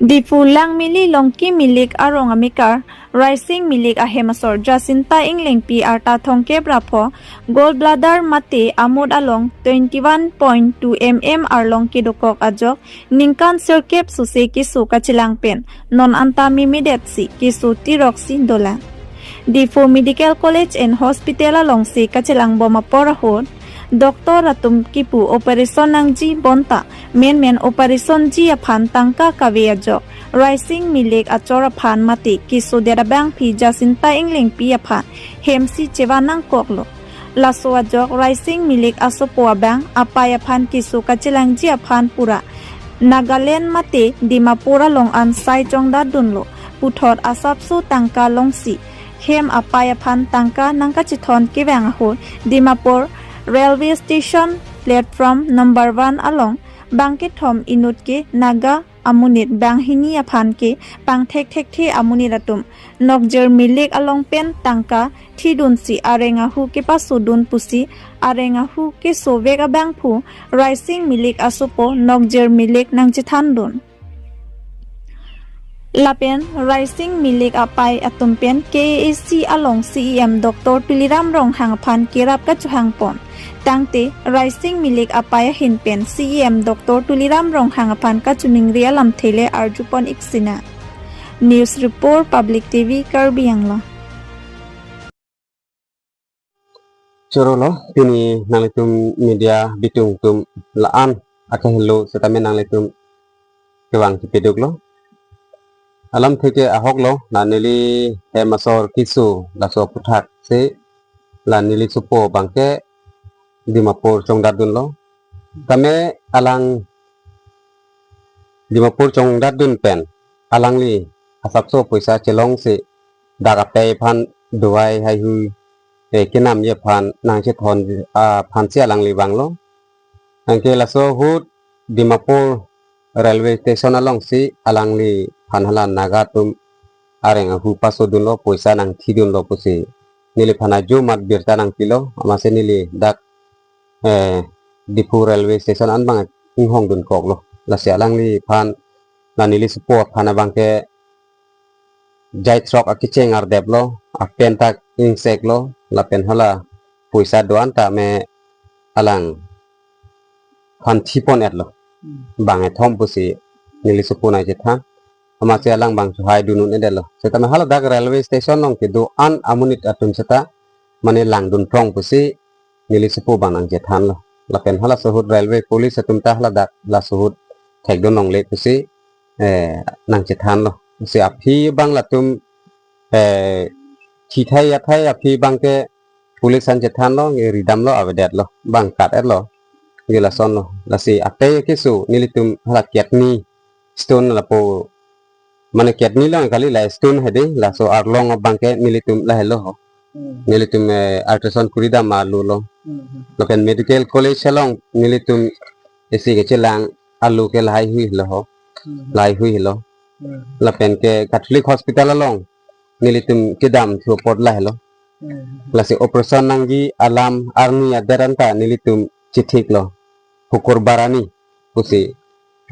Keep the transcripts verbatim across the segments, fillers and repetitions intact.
Diphu Langmili Longki Milik arong amekar Raising Milik ahem asor Jacinta Englengpi arta thomkep ra pho gallbladder mate amut along twenty one point two mm arlong kedokok ajok ningkan sirkep sose keso kachelang pen non anta mimidetsi keso tiroksi dolang. Diphu Medical College and Hospital alongsi kachelangbom apor ahut doctor atum kipu operation nangji bonta menmen operation ji aphan tangka kave ajok Raising Milik achor aphan mate kesodet abangpi Jacinta Englengpi aphan hemsi chevan nangkoklo. Laso ajok Raising Milik asopo abang apai aphan keso kachelangji aphan pura Nagaland mate Dimapur along an sai chongdatdunlo. Puthot asapso tangka longsi hem apai aphan tangka nangkachethon kevang ahut Dimapur railway station platform number one along bangkethom inut ke Naga amonit banghini aphan ke pangthek thekthe amonit atum nokjir Milik along pen tangka thidunsi areng ahu kepasodun pusi areng ahu kesovek abangphu Raising Milik asopo nokjir Milik nangchethandun. Lapen Raising Milik apai atum pen K A A C along C E M Doctor Tuliram Ronghang aphan kerap kachohangpon. Tangte Raising Milik apai ahin pen C E M Doctor Tuliram Ronghang aphan kachoningri alamthe le arjupon iksina. News Report, Public T V, Karbi Anglong. Choro lo, pini nanglitum media bitung atum la-an akehelo setame nanglitum kevang kepeduk lo. Alamthe ke ahok lo, la neli hem asor keso laso aphuthak si la neli sopo abangke Dimapur chongdatdunlo. Tame alang Dimapur chongdatdun pen alangli asapso poisa chelongsi dak apai aphan dawai haihui, eh, kenamji aphan nangchethon aphansi alangli vanglo. Anke laso ahut Dimapur railway station alongsi alangliphan hala Naga atum areng ahu pasodunlo, poisa nangthidunlo pusi neliphan ajo mat birta nangpilo, amatsi neli dak, eh, Diphu railway station an abang inghongdunkoklo. Lasi alangliphan la neli sopo aphan abangke jai throk akecheng ardeplo, apen ta ingseklo, lapen hala poisa do-an tame alangphan thipon-etlo. Hmm. Bang kethom pusi neli sopo nangchethan. Amatsi alang abang chohai dunun-edetlo. Setame hala dak railway station along kedo-an amonit atum seta mane langdun prong pusi neli sopo abang nangchethanlo. Lapen halaso ahut railway police atum ta hala dak laso ahut thekdun longle pusi, eh, nangchethanlo. Si aphi abang latum, eh, thithai athai aphi abangke police an chethanlo, nge ridamlo, avedetlo, bang kat-etlo. Nge lasonlo. Lasi athe keso nelitum hala kidney stone lapu, mane kidney along kali, la stone hedi, laso arlong abangke nelitum lahelo ho. Hmm. Nelitum, eh, ultrasound kuri dam alu lo. Hmm. Lapen medical college along nelitum isi kechelang alu ke lahaihui lo ho. Hmm. Lahaihui lo. Hmm. Lapen ke Catholic Hospital along nelitum kedam thu apot lahelo. Hmm. Lasi operation nangji alam arni adet anta nelitum chethiklo. Hukur barani pusi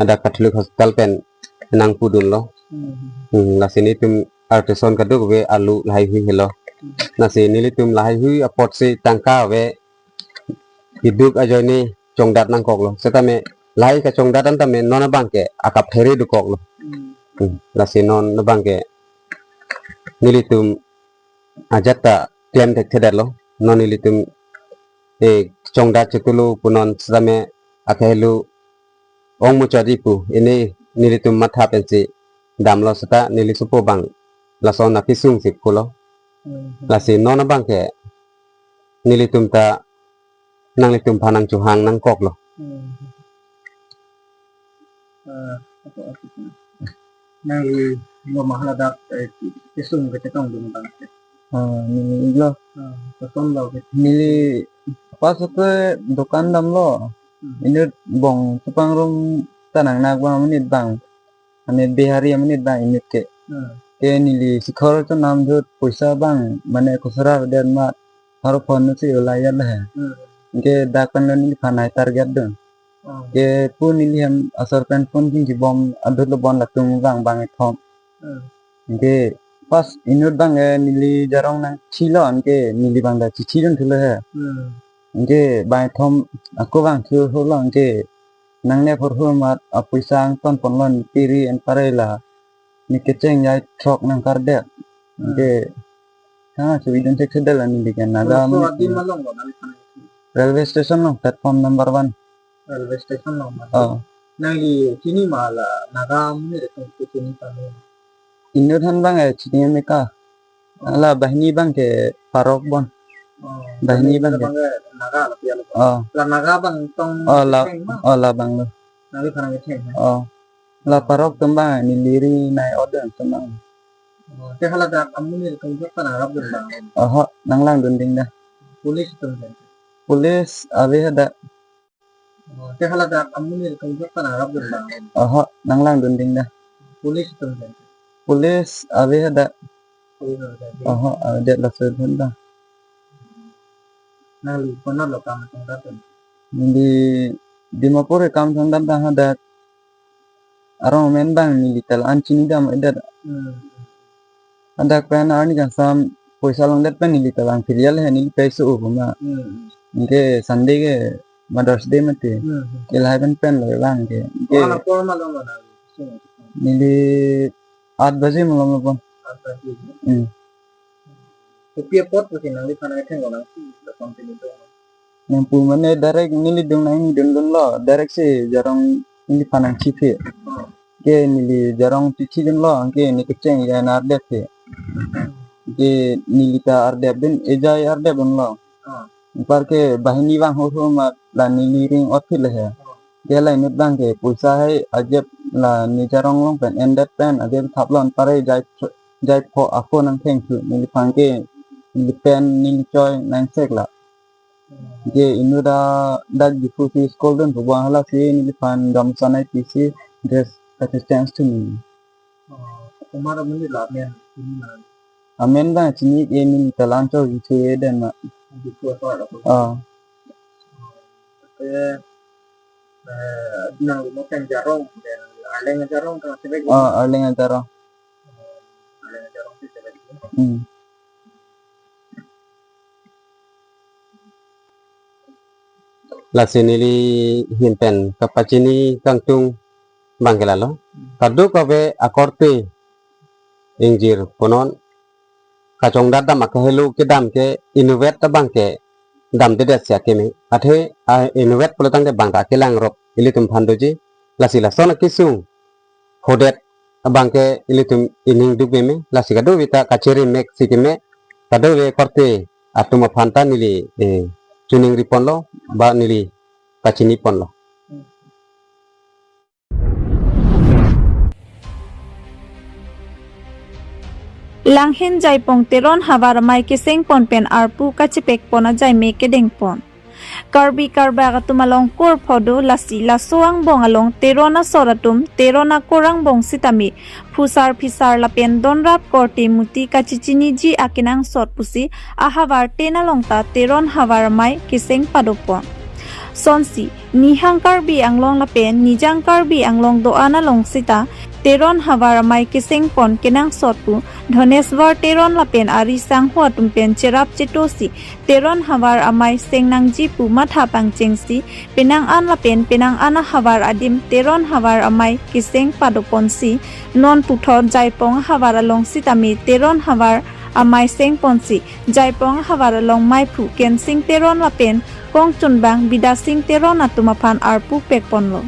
ada Catholic Hospital pen nangpudunlo. Hmm. Hmm, lasi nelitum ultrasound kadokave alu lahaihui helo. Hmm. Lasi nelitum lahaihui apotsi tangka ave, keduk ajoine chongdat nangkoklo. Setame lahai kachongdat an tame non abangke akaphere dokoklo. Hmm. Hmm, lasi non abangke nelitum ajat ta klem thekthedetlo. Non nelitum, eh, chongdat chetulu punon setame akehelo ong muchot-i pu, ini nelitum matha pensi damlo seta neli sopo abang lason akesung si pulo. Hmm. Lasi non abangke nelitum ta nanglitum aphan nangchohang nangkoklo. Hmm. Eh, apa, apa itu? Nangli lo mahala dak, eh, kesung kachetongdun abang. Ah, neli lo. Ah, kosonlo ke. Neli pas ke dokan damlo. Hmm. Inut bong chepangrum ta nangnak abang amonit abang. Mane Bihari amonit abang inut ke. Hmm. Ke neli sikhor chonam ahut poisa abang mane khusra avedet amat haro phone si ulai-et le. Hmm. Ke dak pen lo neliphan nai target dun. Oh. Ke pu neli hem asor pen phone kingki bom adut lo bon latum vang bang ethom. Hmm. Ke pas inut bang ke neli jarong nangchilo anke neli bang ta chichi dun thulo he. Hmm. Anke bang ethom ako vang thu holo anke nangne phor hu mat apuisang ton pon lon piri en parela. Ne kecheng jai throk nangkardet. Hmm. Anke ha chu idun chek sedel ani dikan Naga. Kono muni adim along lo nangli phan? Railway station along platform number one. Railway station along ma? Oh. Nangli chini ma la Naga muni re tong chini pame? Inut han bang eh chini meka. Oh. La bahini bang ke parok bon. Oh. Bahini bang ke. Bang ke Naga la pia lo. Oh. La Naga bang tong. Oh la. Kecheng ma? Oh la bang lo. Nangli phan kecheng ma? Oh. La parok atum bang neli ri nai order atum bang. Oh, te hala dak amonit atum jok ta nangrap dun bang? Oho, nanglang dun ding da. Police atum jok? Police ave hadak. Oh, te hala dak amonit atum jok ta nangrap dun bang? Oho, nanglang dun ding da. Police atum jok? Police ave hadak. Police atum jok? Oho, avedet, laso dun bang. Nangli konat lo kam chongdat dun? Neli Dimapur ke kam chongdat da hadak. Arong amen bang neli ta la-an chini dam edet. Hmm. Hadak pen arni kangsam poisa longdet pen neli ta lang filial he neli pei su u ma. Hmm. Anke Sunday ke Mother's Day mati. Hmm. Ke lahai pen pen lo lang ke. Anke. Wala por malom lo na? Neli aat baje malom lo pon. Aat baje. Hmm. Kopi apot pusi nangli phan ketheng lo nangsi lo continue dun? Nangpu mane direct neli dung nang dun dun lo, direct si jarong neli phan nangchiphe. Hmm. Ke neli jarong chichi dun lo, anke ne kecheng jai nangkardet he. Ke neli ta ardep dun, ejai ardep dun lo. Hmm. Anpar ke bahini vang hur hur mat la neli ring ot phit le he. Hmm. Ke la inut bang ke poisa hai ajep la ne jarong along pen endet pen ajep thap lon pare jai jai pho ako nangtheng thu neliphan ke neli pen neli choi nangsek la. Ke inut ta dak Diphu si school dun pu bang hala si neliphan gamsa nai pisi dress kachechange thu neli. Oh, komat amonit la amen chini ma? Amen bang chini ke neli ta la-an chokji thu den ma. Diphu asor lo? Ah. Te, eh, nangli mo pen jarong, then Arleng jarong ta chevek? Ah, Arleng jarong. Arleng jarong si chevek. Hmm. Lasi neli ahin pen kapachini kangtung bang ke lalo. Kadokave akorte ingjir punon kachongdat dam akahelo kedam ke inutvet ta bang ke damdedet si akeme. Athe a inutvet pulo tangte bang ta akelang rop ilitum aphan doji. Lasi lason akesung hodet abang ke ilitum ining duk meme, lasi kadokave ta kachere mek si keme, kadokave korte atum aphan ta neli, eh, choningri ponlo, ba neli kachini ponlo. Langhin Jaipong Teron havar amei keseng pon pen arpu kachepek pon ajai me kedeng pon. Karbi Karbak atum along kur pho do, lasi laso angbong along Teron asor atum, Teron akur angbong sitame phusar phisar lapen donrap korte muti kachechiniji akenangsot pusi ahavar ten along ta Teron havar amei keseng pado pon. Sonsi Nihang Karbi Anglong lapen Nijang Karbi Anglong do-an along sita Teron havar amei keseng pon kenangsot pu Dhoneswar Teron lapen ari sangho atum pen cherap cheto si Teron havar amei seng nangji pu matha pangcheng si penang an lapen penang an ahavar adim Teron havar amei keseng pado pon si non puthot Jaipong havar along sitame Teron havar amei seng pon si Jaipong havar along meiphu Kensing Teron lapen kongchunbang Bidasing Teron atum aphan arpu pek ponlo.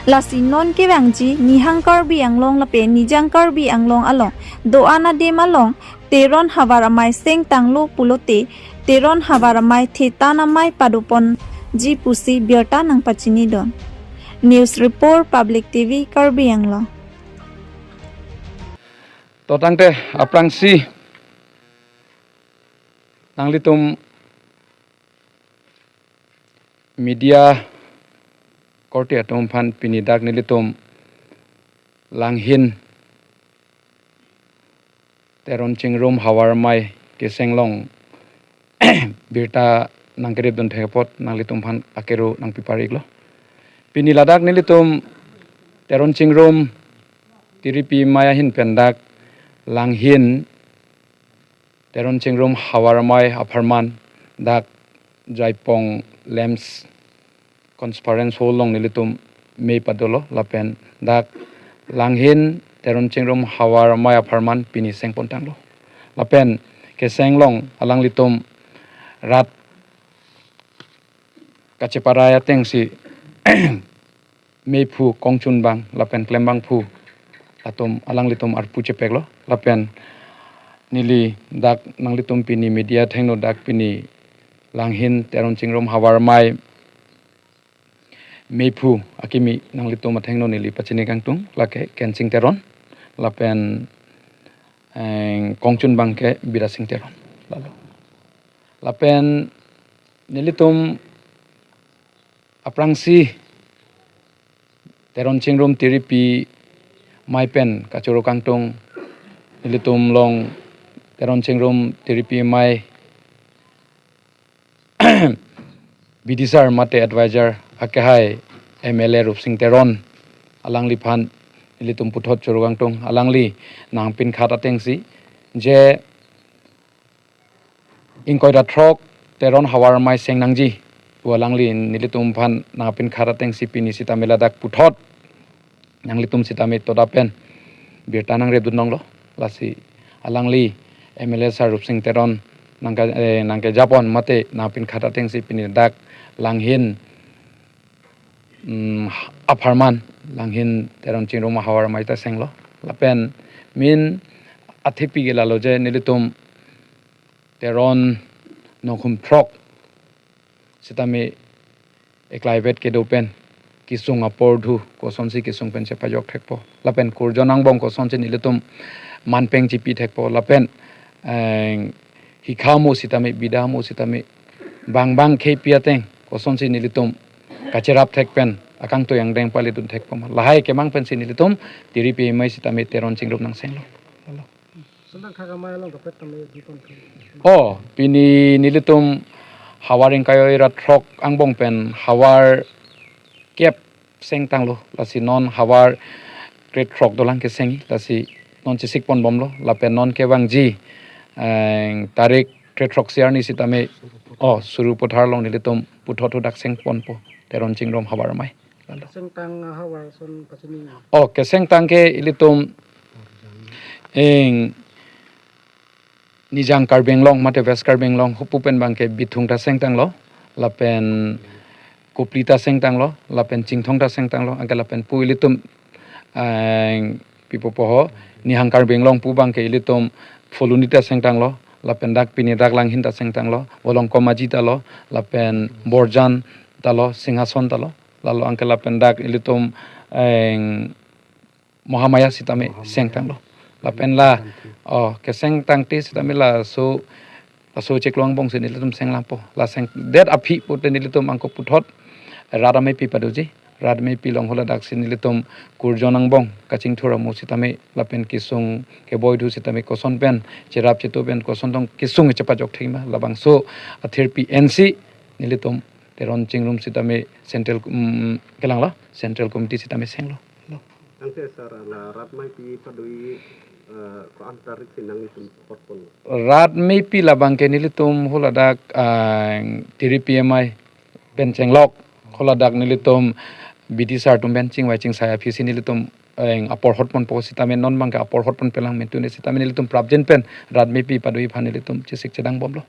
Lasi non kevangji Nihang Karbi Anglong lapen Nijang Karbi Anglong along do-an adim along Teron havar amei seng tanglo pulote Teron havar amei thetan amei pado ponji pusi birta nangpachini don. News report, Public T V, Karbi Anglong. To tangte aphrangsi nanglitum media korte atum aphan pini dak nelitum Langhin Teron Chingrum havar amei keseng along birta nangkeripdun thek apot nanglitum aphan akero nangpi parik lo. Pini ladak nelitum Teron Chingrum Tiripi Amei ahin pen dak Langhin Teron Chingrum Havar Amei apharman dak Jaipong Lamps Conference Hall along nelitum mei padolo lapen dak Langhin Teron Chingrum Havar Amei apharman pini sengpon tanglo. Lapen keseng along alanglitum rat kacheparai atengsi meiphu kongchunbang lapen klembangphu atum alanglitum arpu chepeklo. Lapen neli dak nanglitum pini media athengno dak pini Langhin Teron Chingrum Havar Amei meiphu akimi nanglitum athengno neli pachini kangtung, lake Kensing Teron lapen, eh, kongchunbang ke Birasing Teron. Lalo. Lapen nelitum aphrangsi Teron Chingrum Tiripi Amei pen kachoro kangtung, nelitum along Teron Chingrum Tiripi Amei bidisar mate advisor akehai M L A Rupsing Teron alangliphan nelitum puthot choro kangtung, alangli nangpinkhat atengsi je ingkoi ra throk Teron Havar Amei seng nangji pu alangli nelitum aphan nangpinkhat atengsi pini sitame ladak puthot nanglitum sitame toda pen birta nangrepdun longlo. Lasi alangli M L A sir Rupsing Teron nangke, eh, nangkejapon mate nangpinkhat atengsi pini dak Langhin, mm, apharman Langhin Teron Chingrum Havar Amei ta senglo. Lapen min athepi ke lalo je nelitum Teron nongkhum throk sitame eklai vet kedo pen kesung apor dhu kosonsi kesung pen chepajok thekpo lapen kurjon angbong kosonsi nelitum manpeng chipi thekpo lapen, eh, hikha mo sitame bida mo sitame bangbang khepi ateng kosonsi nelitum kacherap thek pen akangtui angdeng palitun thekpo ma, lahai kemang pensi nelitum Tiripi Amei sitame Teron Chingrum nangsenglo. Sengtang thak amei along kapet tame dipon thu. Oh, pini nelitum havar ingkoi ra throk angbong pen havar kep sengtanglo, lasi non havar krethrok dolang keseng, lasi non chesikpon bomlo, lapen non kevangji, eh, tarik krethrok si arni sitame, oh, Sarupathar along nelitum puthot thu dak sengponpo Teron Chingrum Havar Amei. Lalo. Sengtang havar ason pachini. Oh, kesengtang ke ilitum eng Nijang Karbi Anglong mate West Karbi Anglong hupu pen abang ke Bithung ta sengtanglo, lapen Kopili ta sengtanglo, lapen Chinthong ta sengtanglo, anke lapen pu ilitum, eh, pipo poho, Nihang Karbi Anglong pu abang ke ilitum Phuloni ta sengtanglo, lapen dak pini dak Langhin ta sengtanglo, Volongkom Aji talo, lapen Borjan talo, Singhason talo, lalo anke lapen dak ilitum, eh, Mahamaya sitame Mahamaya sengtanglo. Lapen la, Tangte. Oh, kesengtangte sitame laso, laso chiklo angbong si nelitum senglangpo. La sengdet aphi pute nelitum angko puthot rat ameipi padoji. Rat ameipi along hula daksi nelitum kurjon angbong kachingthur amu sitame lapen kesung keboi dhu sitame koson pen cherap chetu pen koson tong kesung chepajok thekma labangso athirpi ensi nelitum Teron Chingrum sitame central, mm, kelanglo, central committee sitame senglo. Anke sir, la rat ameipi padoi, eh, ko-an tarik si nanglitum hotpon? Rat ameipi labang ke nelitum hula dak, ah, tiri P M I pen chenglok, hula dak nelitum B D sir atum pen chingvai chingsai aphi si nelitum, eh, apor hotponpo sitame non abang ke apor hotpon pelang mentu ne sitame nelitum prapjin pen rat ameipi padoi aphan nelitum chesik chedang bomlo.